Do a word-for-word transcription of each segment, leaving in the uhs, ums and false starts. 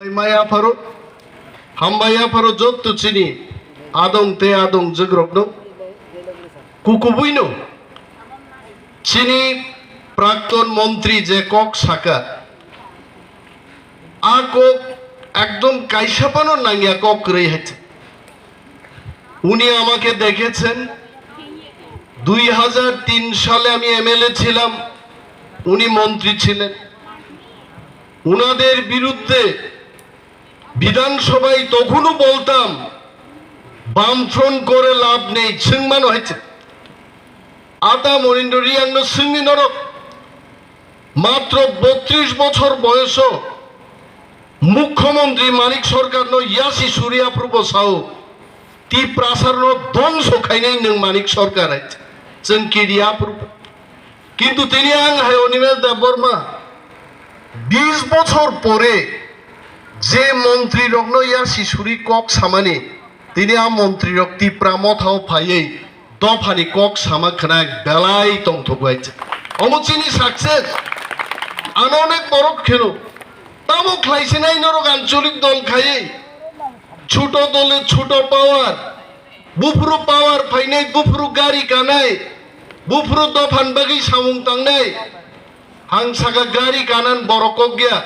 Maya pharo, hambai ya pharo jotto chini adong te adong jwkrokno. Kukubuino chini prakton montri je kok saka, a kok ekdom kaisa phano nangya kok kwrwi hai. উনি আমাকে দেখেছেন, দুই হাজার তিন সালে আমি এমএলএ ছিলাম, উনি মন্ত্রী ছিলেন। ওনাদের বিরুদ্ধে বিধানসভায় তখনও বলতাম, বামফ্রন্ট করে লাভ নেই, সিংমান হয়েছে। আতা মনিন্দ্র রিয়াংনো সিংনি নরক, মাত্র বত্রিশ বছর বয়স মুখ্যমন্ত্রী মানিক সরকারনো ইয়াসি সুরিয়া পূর্ব সাউ তিপ্রাসারনো ধ্বংস খাইনাই নং মানিক সরকার আইছে। চং কিরিয়া পূর্ব কিন্তু তিনি আং হাই অনিমেল দেববর্মা বিশ বছর পরে যে মন্ত্রী রকনো ইয়াসি সুরি কক সামানি তিনি আ মন্ত্রী রক তিপ্রা মথাও ফাইয়ে dophani kok sama khwna belai tongthok bai. Omo chini success. Ano onek borok kheno. Tamo khlai sinai norok ancholik dol khaiwi. Chuto dole chuto power. Buphuru power phainai, buphuru gari kanai. Buphuru dophan bagwi samung tangnai. Ang saka gari kanan borok kok ya.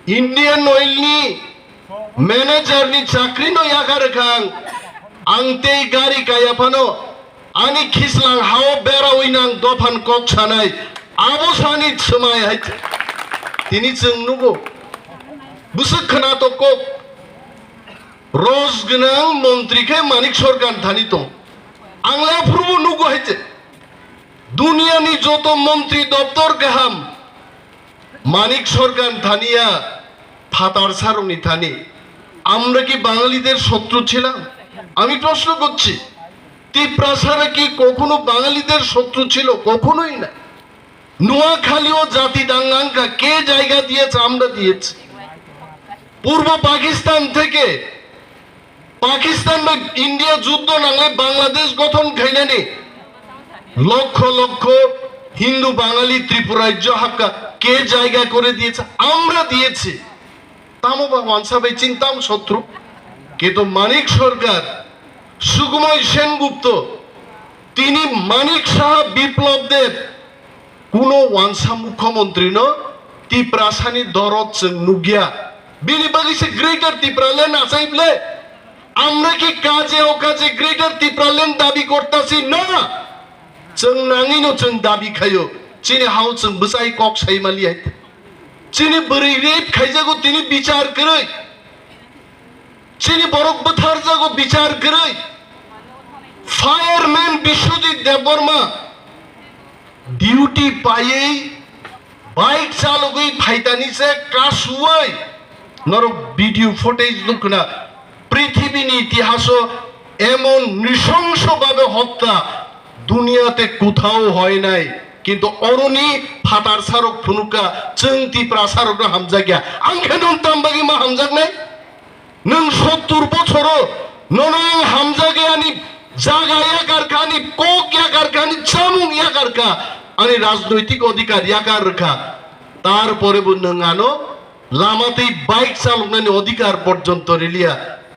Indian Oil ni manager ni chakri no yakar kha ang. Ang tei gari kaya phano ani khislang hao berawi nang dophan kok sanai. Abo sani swmai hai. Tini chwng nugo. Bwswk khwna to kok. Roj gwnang montri khe Manik Sorkar thani tong. Ang le aphuru bo nugo hai che. Duniyani joto montri doptor kaham Manik Sorkar thani ya phatar saroni thani. আমরা কি বাঙালিদের শত্রু ছিলাম? আমি প্রশ্ন করছি, তিপ্রাসারা কি কখনো বাঙালিদের শত্রু ছিল? কখনোই না। নোয়াখালীও জাতি দাঙ্গাঙ্কা কে জায়গা দিয়েছে? আমরা দিয়েছি। পূর্ব পাকিস্তান থেকে পাকিস্তান বা ইন্ডিয়া যুদ্ধ নাঙে বাংলাদেশ গঠন খাইনানি লক্ষ লক্ষ হিন্দু বাঙালি ত্রিপুরা রাজ্য হাক্কা কে জায়গা করে দিয়েছে? আমরা দিয়েছি। Tamo ba wansa bai chini tam sotru? Kintu Manik Sarkar, Sukumoi Sengupt, tini Manik Saha, Biplab Deb, kuno wansa mukhyamantri no Tiprasani dorot chwng nukya. Bini bagwi se Greater Tipraland achai ble? Amra ki kaje o kaje Greater Tipraland dabi kortasi na? Chwng nangwi no chwng dabi khaio. Chini hao chwng bwchai kok sai mali hai. Chini bwrwi rape khaijago tini bichar kwrwi. Chini borok bwtharjago bichar kwrwi. Fireman Biswajit Debbarma duty paiwi bike chalogwi phaitani se kasuwi norok video footage nukna. Prithibini itihaso emon nrisongso babe hotta duniyate kuthao hoy nai. Kintu oroni phatar sarok phunuka chwng Tipra sarokno hamjakya. Ang khe nwng tam bagwi ma hamjaknai? Nwng sottur bochoro nono ang hamjakya, ani jaga yakarkha, ani kok yakarkha, ani chamung yakarkha, ani rajnoitik odhikar yakar rwkha. Tarpore bo nwng ano lama tei bike chaloknani odhikar porjonto riliya,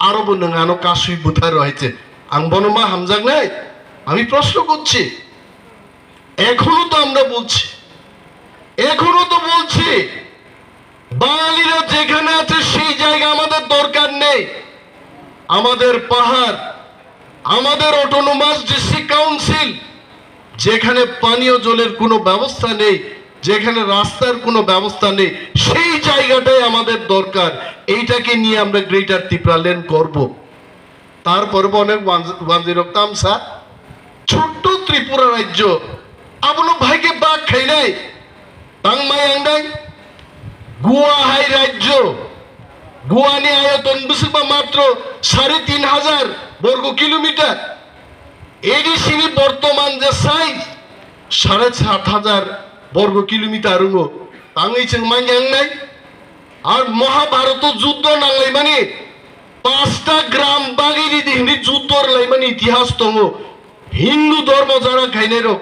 aro bo nwng ano kasui bwthai rw hai se. Ang bono ma hamjaknai? আমি প্রশ্ন করছি। এখনো তো আমরা বলছি, এখনো তো বলছি, বাঙালিরা যেখানে আছে সেই জায়গা আমাদের দরকার নেই। আমাদের পাহাড়, আমাদের অটোনোমাস ডিস্ট্রিক্ট কাউন্সিল, যেখানে পানীয় জলের কোনো ব্যবস্থা নেই, যেখানে রাস্তার কোনো ব্যবস্থা নেই, সেই জায়গাটাই আমাদের দরকার। এইটাকে নিয়ে আমরা গ্রেটার ত্রিপুরাল্যান্ড করব। তারপরে অনেক ওয়ানজিরক তামসা ছোট্ট ত্রিপুরা রাজ্য, abono bhai khe bak khainai tangmai ang dai? Goa hai rajyo, Goa ni ayoton bwswkba matro sare tin hajar borgo kilometer. ADC ni bortoman je size sare sat hajar borgo kilometer wngo. Tangwi chwng manya wngnai? Ar Mahabharoto juddo nanglaimani pasta gram bagwi ridi hwnwi juddo rwlaimani itihas tongo. Hindu dhormo jara khainairok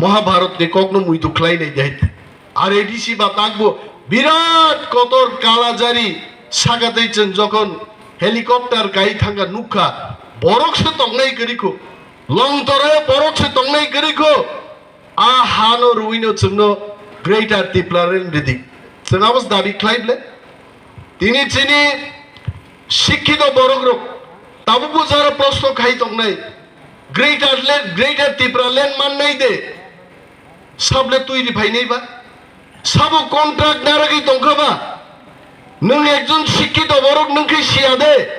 Mahabharatni kokno muitu khlainai de hai. Ar A D C ba takbo birat kotor kalajari Saka tei chwng jokhon helicopter kai thangkha nukha, borok se tongnai kwrwi kho, Longtoro borok se tongnai kwrwi kho. A hano rwino chwngno Greater Tipraland ridi. Chwng abo dabi khlai ble. Tini chini sikhito borok rok tabukbo jara proshno khai tongnai. Greater land, Greater Tipraland mannai de. Sable twi ri phainai ba? Sabo contract naragwi tongkha ba? Nwng ekjon sikhito borok nwng khe siya de.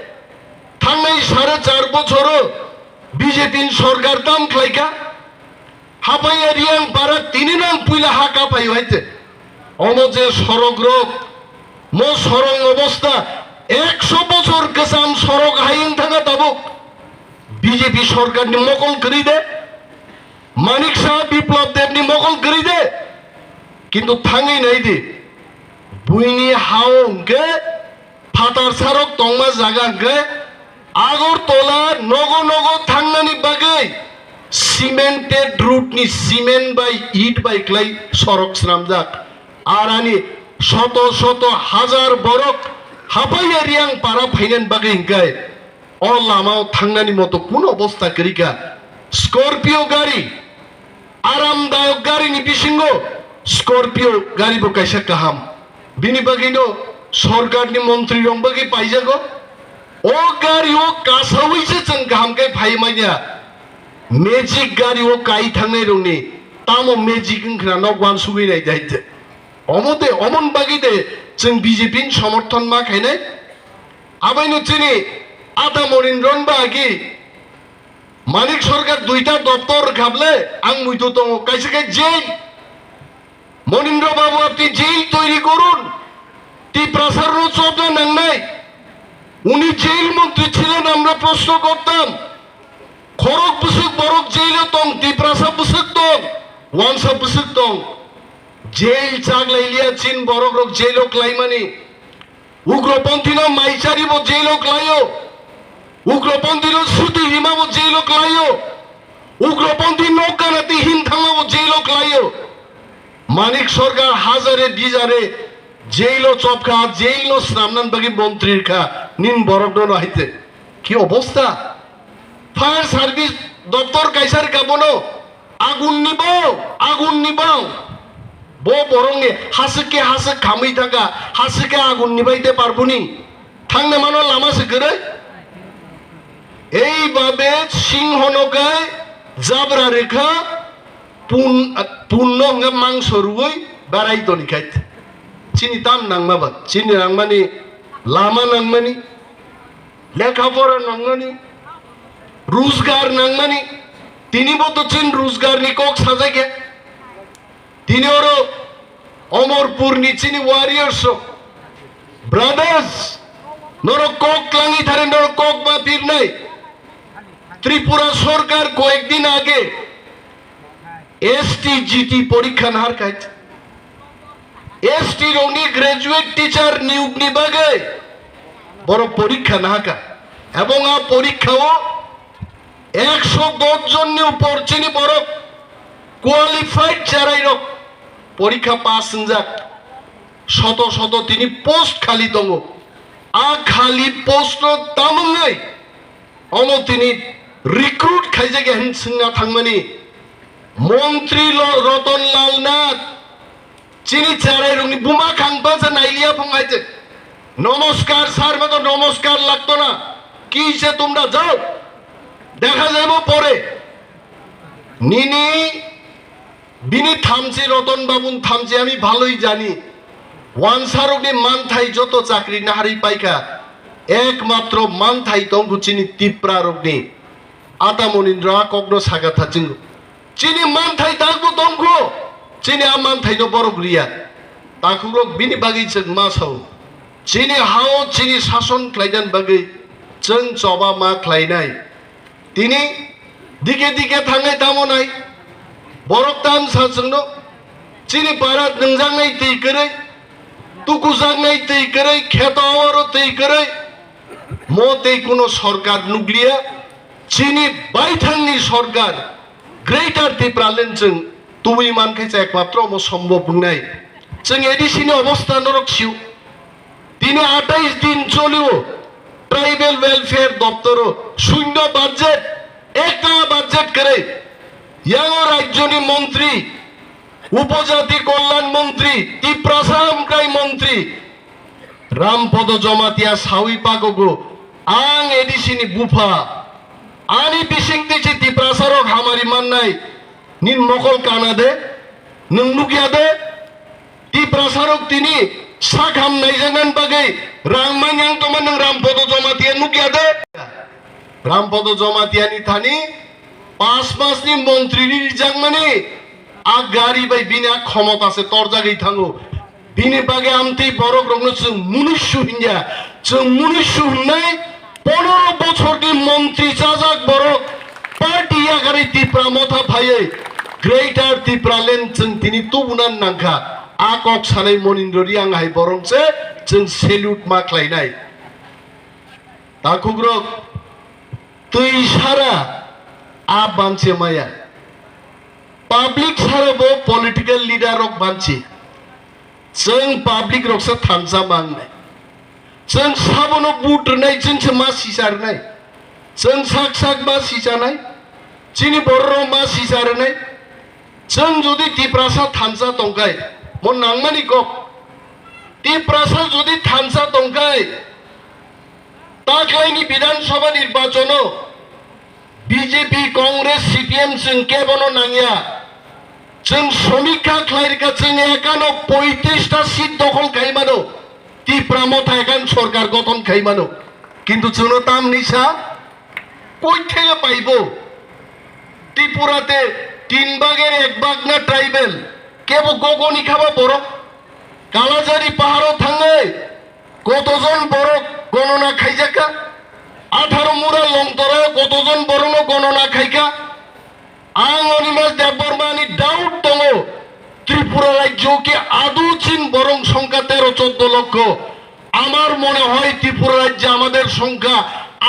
Thangnai sare char bochoro B J P ni sorkar tam khlaikha. Hapaiya Riang para tini nang puila ha kaphai hai te. Omo je sorok rok, mo sorong obostha ekso bochor kwcham sorok hai wng thangkha tabuk. B J P sorkar ni mokol kwrwi de. Manik Saha Biplab Deb ni mokol kwrwi de, kintu thangwi nai di, buini hao hwnkhe phatar sarok tongma jaga hwnkhe Agartala nogo nogo thangnani bagwi cemented route ni cement bai it bai kwlai sorok swnamjak. Arani soto soto hajar borok Hapaiya Riang para phainani bagwi hwnkhe o lamao thangnani moto kunu obostha kwrwi kha. Scorpio gari, aramdayok garini bisingo Scorpio gari bo kaisa kaham. Bini bagwino sorkarni montrirok bagwi paijago. O gari o kasawi se chwng kaham khe phai manya. Magic gari o kai thangnai rokni tamo magic wngkhna nok wansugwi nai dai. Omo de, omon bagwi de chwng B J P ni somorthon ma khainai. Abaino chini Ata Monindron ba agi Manik Sarkar duita doptor khable ang muitu tongo, kaisa khe jail. Monindra Babu, apni jail toiri korun, Tiprasarno chobna nangnai. Uni jail montri chilen, amra proshno kortam. Khorok bwswk borok jailo tong, Tiprasa bwswk tong, wansa bwswk tong. Jail chak lailiya chin borok rok jailo klaimani. Ugroponthino maichari bo jailo klaio. Ugroponthino suti hima bo jailo klaio. Ugroponthi nokkanati hin thangma bo jailo klaio. Manik Sarkar hazare bijare jailo chopkha, jailno swnamnani bagwi montri kha, nin borokno no haite. Ki obostha? Fire service doptor kaisa rwkha bono. Agunni bau, agunni bau. Bo borokni haswk khe haswk khamwi thangkha, haswk khe agunni bai de parbuni. Thangna mano lama se kwrwi. Eibabe singhono khe jabra rwkha, pun-, punno hwnkhe mangso rwui berai toni khai. Chini tam nangma ba, chini nangmani lama nangmani. Lekha pora nangmani, rujgar nangmani, tini bo to chin rujgar ni kok sajak ya. Tini oro Omorpur ni chini warriors rok, brothers, norok kok klangi thare norok kok ma pirnai. Tripura Sarkar koyek din age S T G T porikha nahar khai. S T rokni graduate teacher niyokni bagwi borok porikha nahakha. Ebong a porikhao ekso dos jonni upor chini borok qualified cherairok porikha pass wngjak. Soto soto tini post khali tongo. A khali post no tamungwi omo tini recruit khaijak ya hin swngna thangmani. Montri lo-, Roton Lal Nath, chini cherai rokni buma khang basa nailiya phung hai je. Nomoskar sir, mato nomoskar lagto na. Ki se tumra jao. Dekha jaibo pore. Nini, bini thamchi, Roton Babun thamchi ami bhaloi jani. Wansarokni manthai joto chakri naharwi paikha. Ekmatro manthai tongkhu chini Tipra rokni. Ata Monindra a kokno saka thaching. Chini manthai takbo tongkhu. Chini a manthaino borok riya. Takhukrok bini bagwi chwng ma sao. Chini hao chini sason khlainani bagwi chwng choba ma khlainai. Tini dike dike thangnai tamo nai. Borok tam sa chwngno. Chini para nwngjaknai twi kwrwi, tukujaknai twi kwrwi, kheto awaro twi kwrwi. Mo tei kuno sorkar nukliya. Chini baithangni sorkar Greater Tipraland chwng tubui mankhe cha ekmatro mo sombhob wngnai. Chwng A D C ni obostha norok sio. Tini atais din cholio tribal welfare doptoro shunyo budget, ekta budget kwrwi. Yang o rajyoni montri, upojati kolyan montri, Tiprasa hamkrai montri Rampodo Jomatia sawi pagogo, ang A D C ni bupha, ani bising twi se Tiprasa rok hamari mannai, nin mokol kana de, nwng nukya de? Tiprasa rok tini sak ham naijaknani bagwi rang manyang tongma nwng Rampodo Jomatia nukya de? Rampodo Jomatia ni thani pas mas ni montri ri rijakmani a gari bai bini a khomota se torjagwi thango. Bini bagwi amtwi borok rokno chwng munusu hinya, chwng munusu hinnai. Pondro bochorni montri chajak borok party yakarwi Tipra motha phaiwi Greater Tipraland chwng tini tubuna nangkha. A kok sanai Monindra Reang hai borok se chwng salute ma khlainai. Takhukrok twi sara a banse maya. Public sara bo political leader rok banse. Chwng public rok se thansa mangnai. Chwng sabono vote rwnai, chwng se ma sisa rwnai. Chwng sak sak ma sisanai. Chini borok rok ma sisa rwnai. Chwng jodi Tiprasa thansa tongkai, mo nangmani kok. Tiprasa jodi thansa tongkai, taklaini Bidhan Sabha nirbachono B J P, Congress, C P M chwng kebono nangya. Chwng somikha khlai rwkha, chwng ekano poitrista seat dokhol khai mano, Tipra motha ekan sorkar gothon khai mano. Kintu chwngno tamni sa koi thege paibo? Tripura te tin bager ek bag na tribal, kebo gogoni khaba borok? Kalajari paharo thangwi kotojon borok gonona khaijakha? Atharo mura Longtoro kotojon borokno gonona khaikha? Ang Animesh Debbarma ni doubt tongo, Tripura rajyo ke adu chin borok songkha tero choddo lokkho. আমার মনে হয় ত্রিপুরা রাজ্যে আমাদের সংখ্যা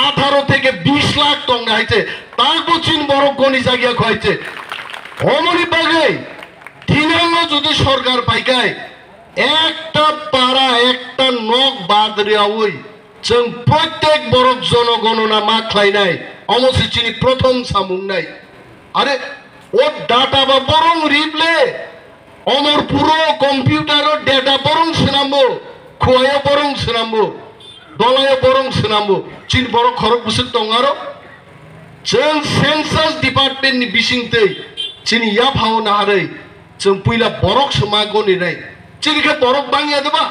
আঠারো থেকে বিশ lakh tong haiche, ta bo chin borok goni jagiya khaise. Omoni bagwi thinango jodi sorkar paikai, ekta para, ekta nok bad riyawi chwng prottek borok jonogonona ma khlainai, omo se chini prothom samung nai. Are, o data ba borong rible, omor puro computer o data borong swnambo, khuayo borong swnambo, dolayo borong swnambo, chini borok khorok bwswk tong aro. Chwng census department ni bisingtwi chini yaphao naharwi chwng puila borok se ma goni nai. Chini khe borok bangya de ba?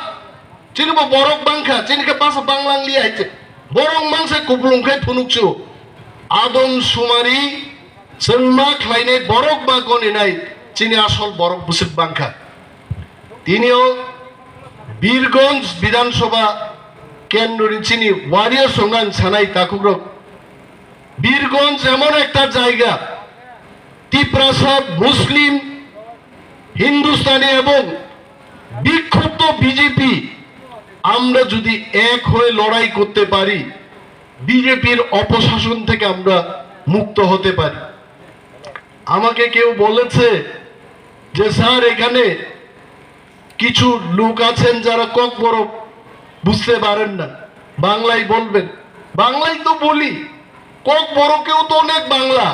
Chini bo borok bangkha, chini khe basa banglang liya hai se. Borok mangsa kuplung khai phunukchu. Adom sumari chwng ma khlainai borok ma goni nai, chini asol borok bwswk bangkha. Tini o Birgonj Bidhan Sabha kendro ni chini warriors rok ang sanai takhukrok. Birganj এমন একটা জায়গা, তিপ্রাসা মুসলিম, হিন্দুস্তানি এবং বিক্ষুব্ধ বিজেপি, আমরা যদি এক হয়ে লড়াই করতে পারি, বিজেপির অপশাসন থেকে আমরা মুক্ত হতে পারি। আমাকে কেউ বলেছে যে, "স্যার, এখানে কিছু লোক আছেন যারা ককবরক বুঝতে পারেন না, বাংলায় বলবেন।" বাংলায় তো বলি, ককবরকেও তো অনেক বাংলা।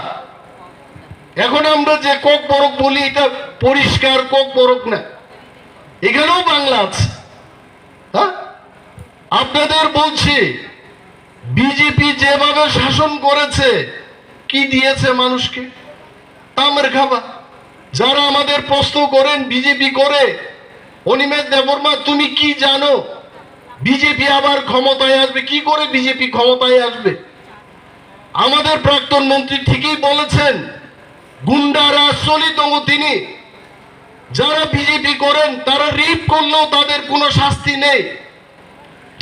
এখন আমরা যে ককবরক বলি, এটা পরিষ্কার ককবরক না, এখানেও বাংলা আছে। হ্যাঁ, আপনাদের বলছি, বিজেপি যেভাবে শাসন করেছে, কি দিয়েছে মানুষকে? তামের খাবা। যারা আমাদের প্রশ্ন করেন, বিজেপি করে, অনিমেষ দেববর্মা, তুমি কি জানো? বিজেপি আবার ক্ষমতায় আসবে, কি করে বিজেপি ক্ষমতায় আসবে? আমাদের প্রাক্তন মন্ত্রী ঠিকই বলেছেন, গুন্ডা রাজ চলি তঙ্গ তিনি। যারা বিজেপি করেন, তারা রেপ করলেও তাদের কোনো শাস্তি নেই।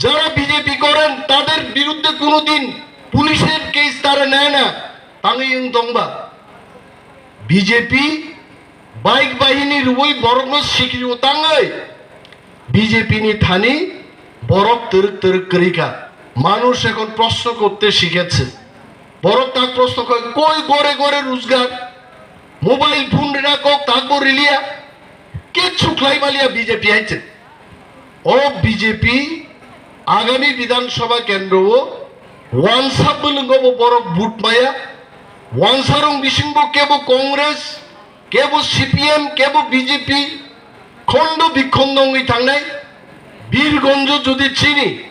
যারা বিজেপি করেন, তাদের বিরুদ্ধে কোনোদিন পুলিশের কেস তারা নেয় না। Tangwi wng tongba, BJP bike বাহিনী রুবই বরকনো সিকিরিও tangwi BJP ni thani borok twrwk twrwk kwrwi kha. মানুষ এখন প্রশ্ন করতে শিখেছে। Borok tak প্রশ্ন করে, কই ঘরে ঘরে রোজগার? Mobile phone rina kok tak bo riliya. Kichu khlai maliya BJP hai se. O BJP Agami Bidhan Sabha kendro o wansa bwlwngo bo borok vote maya, wansarong bisingo kebo Congress, kebo C P M, kebo B J P, khondo bikhondo wngwi thangnai. Birgonjo jodi chini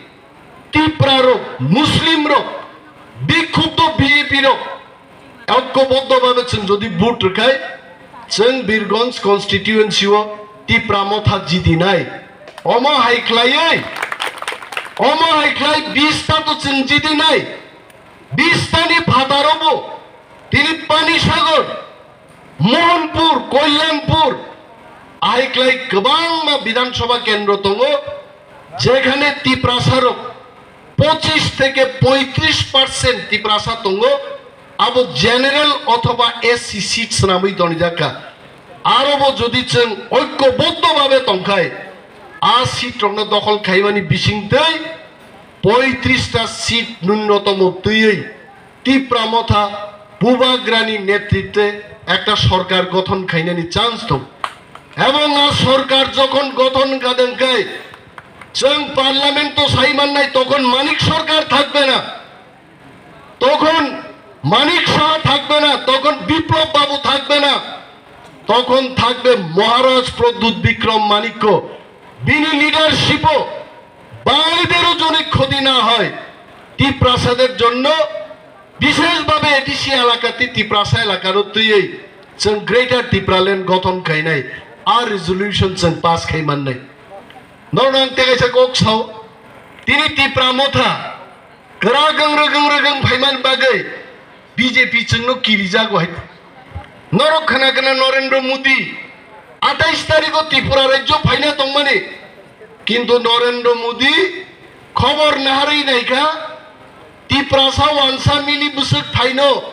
Tipra rok, Muslim rok, bikhupto B J P rok, oikoboddo babe chwng jodi vote rwkhai, chwng Birgonj constituency o Tipra Motha jidinai. Omo hai khlaiwi, omo hai khlai bis ta to chwng jidinai. Bis ta ni phataro bo tini Panisagar, Mohanpur, Kalyanpur, ahai khlai kwbangma Bidhan Sabha kendro tongo, jekhane Tiprasa rok pochish theke poitrish percent Tiprasa tongo, abo general othoba S C seat swnamwi tonijak kha. Aro bo jodi chwng oikoboddo babe tongkhai, a seat rokno dokhol khaimani bisingtwi poitrish ta seat nunnotomo twiwi Tipra Motha Bubagrani netritwe ekta sorkar gothon khainani chance tong. Ebong a sorkar jokhon gothon gadengkai, chwng parliament to sai mannai, tokhon Manik sorkar thakbe na, tokhon Manik Saha thakbe na, tokhon Biplab Babu thakbe na, tokhon thakbe Maharaj Pradyut Bikram Manikko. Bini leadership o bangladesh o joni khoti na hoy, Tiprasader jonno bisheshbhabe A D C elaka ti Tiprasa elakaro twiwi chwng Greater Tipraland gothon khainai a resolution chwng pass khai mannai. Norno ang tei kaisa kok sao, tini Tipra Motha kwrak wng rwgwng rwgwng phaiman bagwi B J P chwngno kirijago hai. Norok khna khna Narendra Modi atais tarikho Tripura rajyo phaina tongmani, kintu Narendra Modi khobor naharwi naikha, Tiprasa wansa mili bwswk phaino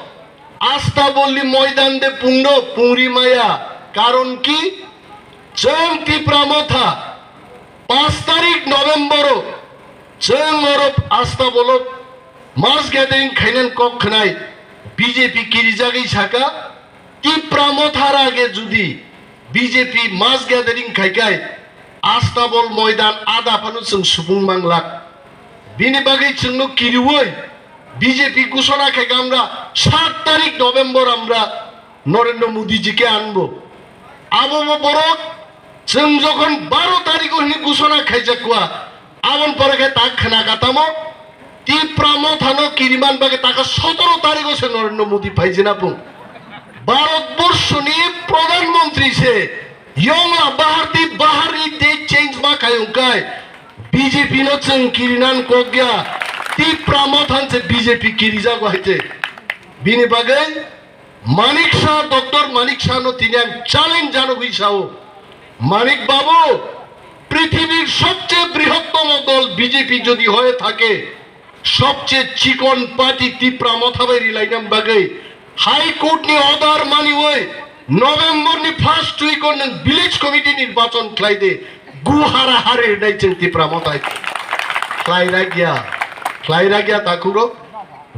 Astabolni moidan de pungno pungri maya, karon ki chwng Tipra Motha paanch tarik November o chwng oro Astabolo mass gathering khainan kok khnai B J P kirijagwi saka, Tipra Motha rage judi B J P mass gathering khaikai Astabol moidan ada phano chwng subung manglak. Bini bagwi chwngno kiriwi B J P gusona khaika amra saat tarik November amra Narendra Modi ji ke anbo. Abo bo borok chwng jokhon baro tarikh o hwnwi gusona khaijakwa, aboni pore khe tak khna katamo Tipra Mothano kiriman bagwi taka sotoro tarikh o se Narendra Modi phaijina pung. Bharat Borshoni Pradhan Mantri se yongla bahar di bahar ni de change ma kayung kai B J P no chwng kirinan kokya Tipra Mothan se B J P kirijago haite. Bini bagwi Manik Saha, Doctor Manik Saha no tini ang challenge janogwi sao, Manik Babu, পৃথিবীর সবচেয়ে বৃহত্তম দল বিজেপি যদি হয়ে থাকে, সবচেয়ে চিকন পার্টি তিপ্রা মথা bai rilainani bagwi High Court ni order maniwi November ni first week o nwng village committee nirbachon khlai de, guhara hari nai chwng Tipra Motha hai khlai ragya, khlai ragya takhuro.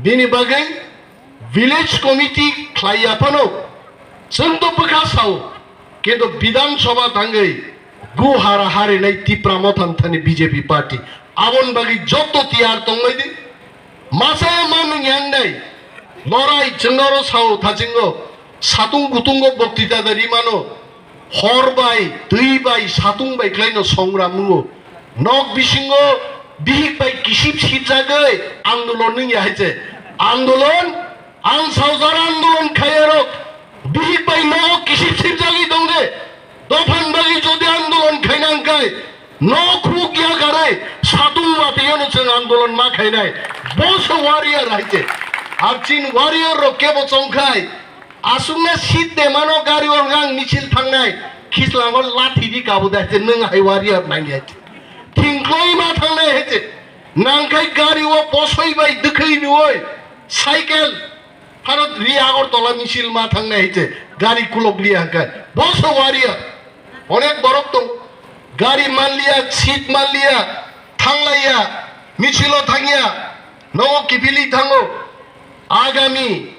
Bini bagwi Village committee khlai ya phano, chwng to bwkha sao, kintu Bidhan Sabha thangwi guhara harinai Tipra Motham thani B J P party. Aboni bagwi joto tiyar tongmai di. Masa ma nwng yang nai. Lorai chwng oro sao thachingo. Satung kutungo boktita da rimano. Hor bai, twi bai, satung bai khlaino songram wngo. Nok bisingo bihik bai kisip sipjagwi andolon wngya hai se. Andolon, ang saojar andolon khaiyarok bihik bai nogo kisip sipjagwi tong de. Dophani bagwi jodi andolon khaina wngkhai, nok khuk ya karai, satung watwi ano chwng andolon ma khainai. Bo se warrior hai se. Ar chin warrior rok kebo chongkhai, aswkna seat de mano gari o gang misil thangnai, khichlango lathi di kabo de hai se, nwng hai warrior nangya hai se. Thingkloi ma thangnai hai se. Nangkhai gari o bosoi bai dwkhwi nuoi, cycle, Bharat ri Agartala misil ma thangnai hai se, gari kulok liya hangkhai. Bo se warrior. Onek borok tong. Gari manliya, seat manliya, thanglaiya, misil o thangya, nogo kiphilwi thango. Agami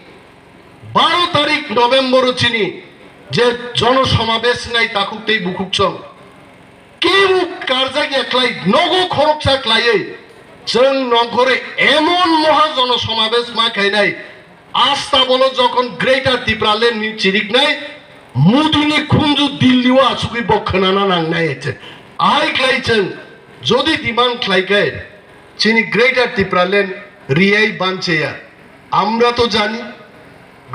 baro tarik November o chini je jono somabesh nai takhuk tei bukhuk chong. Kebo karjak ya khlai, nogo khoroksa khlaiwi Chwng nongkhorwi emon moha jono somabesh ma khainai, asta bolo jokhon Greater Tipraland ni chiriknai, Modi ni khunju Delhi o achugwi bo khwnana nangnai hai chwng. Ahai khlai chwng jodi demand khlai khe chini Greater Tipraland riyai bancheya. আমরা তো জানি,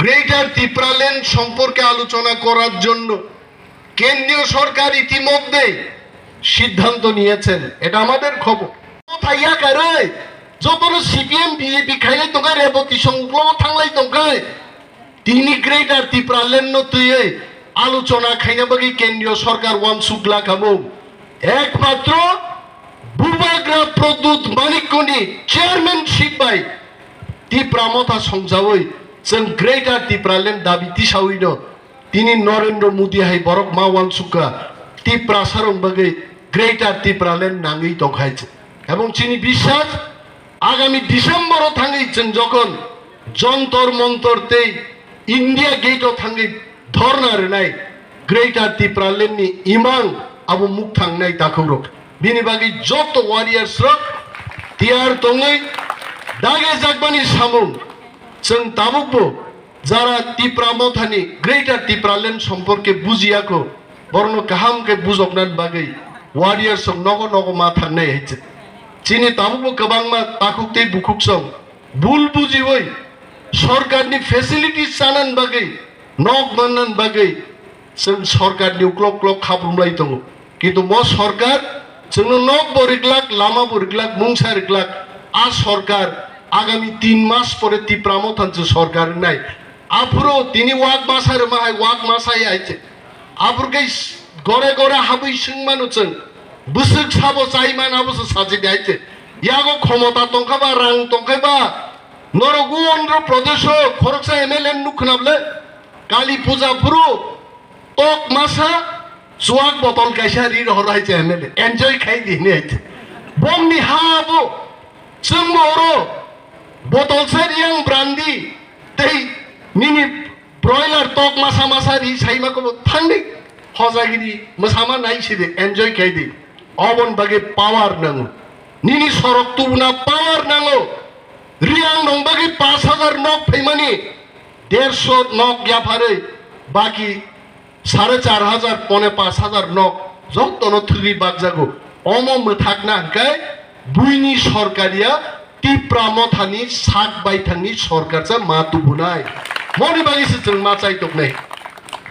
গ্রেটার তিপ্রাল্যান্ড সম্পর্কে আলোচনা করার জন্য কেন্দ্রীয় সরকার ইতিমধ্যে সিদ্ধান্ত নিয়েছেন, এটা আমাদের খবর। Motha yakarwi jotono C P M, B J P khailai tongkha, Reboti song uklogo thanglai tongkha. Tini Greater Tipraland no twiwi alochona khaina bagwi kendriyo sorkar wansuk la kamo. Ekmatro Bubagra Pradyut Manikyani chairmanship bai Tipra Motha songjawi chwng Greater Tipraland dabi tisawino tini Narendra Modi hai borok ma wansukha Tiprasarok bagwi Greater Tipraland nangwi tongkhai. Ebong chini biswas Agami December o thangwi chwng jokhon Jontor Montor tei India Gate o thangwi dhorna rwnai Greater Tipraland ni imang abo mukthang nai takhukrok. Bini bagwi joto warriors rok tiyar tongwi dage jakmani samung chwng tabukbo Jara Tipra Mothani Greater Tipraland সম্পর্কে বুঝিয়াকো, borokno kaham khe bujoknani bagwi warriors rok nogo nogo ma thangnai hai se. Chini tabukbo kwbangma takhuk tei bukhuk song bul bujiwi sorkarni facilities chanani bagwi, nok mannani bagwi chwng sorkarni uklok uklok khaprumlai tongo. Kintu mo sorkar chwngno nok bo riklak, lama bo riklak, mungsa riklak. A sorkar agami tin mas pore Tipra Motha ni sorkar wngnai. Aphuru tini wak masa rwma hai, wak masa ya hai se. Aphuru khe gore gore habwi swng mano chwng. Bwswk sabo chai man abo se sachi de hai se. Yago khomota tongkha ba, rang tongkha ba. Norok o Andhra Pradesh o khoroksa M L A nuk khna ble. Kali puja phuru tok masa chuak botol kaisa ri rohor hai se M L A. Enjoy khai di hinwi hai se. Bongni ha abo. Chwng bo oro botol se riyang brandi tei nini broiler tok masa masa ri saima kobo thangdi hojagiri mwsama nai sidi enjoy khai di. Obon bagwi power nango. Nini sorok tubuna power nango. Riyang nong bagwi pash hajar nok phaimani, derso nok yapharwi baki sare char hajar pone pash hajar nok jotono thwgwi bakjago. Omo mwthakna hwnkhe buini sorkar ya, Tipra Mothani sak baithangni sorkar cha ma tubunai. Moni bagwi se chwng ma chai toknai.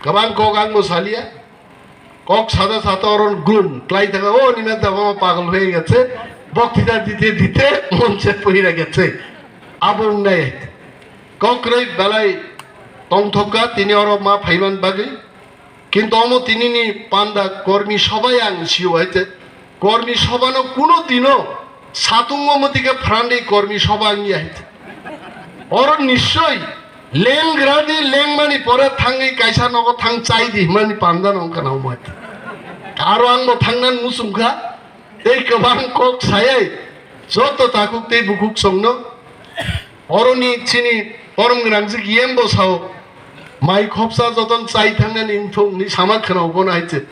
Kwbang kok ang bo saliya. Kok sada sada oron grum klai thaka, "O nina dama pagol hoi getse, boktita dite dite monche pohira getse." Abo wngnai. Kokroi belai tongthokka tini oro ma phaiman bagwi. Kintu omo tinini panda kormi sobai ang sio hai te. Kormi sobano kuno dino satungo motike phrandi kormi soba ang ya hai te. Oro nischoi lengra di lengmani pore thangwi kaisa nogo thang chai di himani panda nong kana umai. Aro ang bo thangnan musung kha. Tei kwbang kok sayai joto takhuk tei bukhuk songno oroni chini korom gwnangjik yembo sao, mai khopsa joton chai thangnani wngthung ni sama khwnao bono hai se.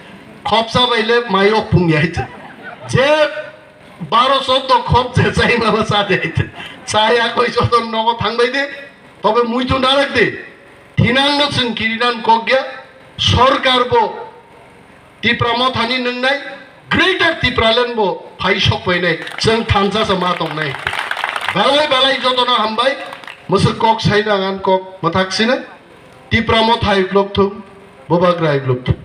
Khopsa bai le mai ok phung ya hai se. Je baro choddo khop je chai mama cha de hai se. Chai akoi joton nogo thangbai de, tobe muitu narak de. Thinang no chwng kirinan kok ya, sorkar bo Tipra Mothani nwngnai, Greater Tipraland bo phai sok painai, chwng thansa sa ma tongnai. Belai belai jotono hambai, mwswk kok sai nangan kok mwthak sino, Tipra Motha iklok thung, Bubagra iklok thung.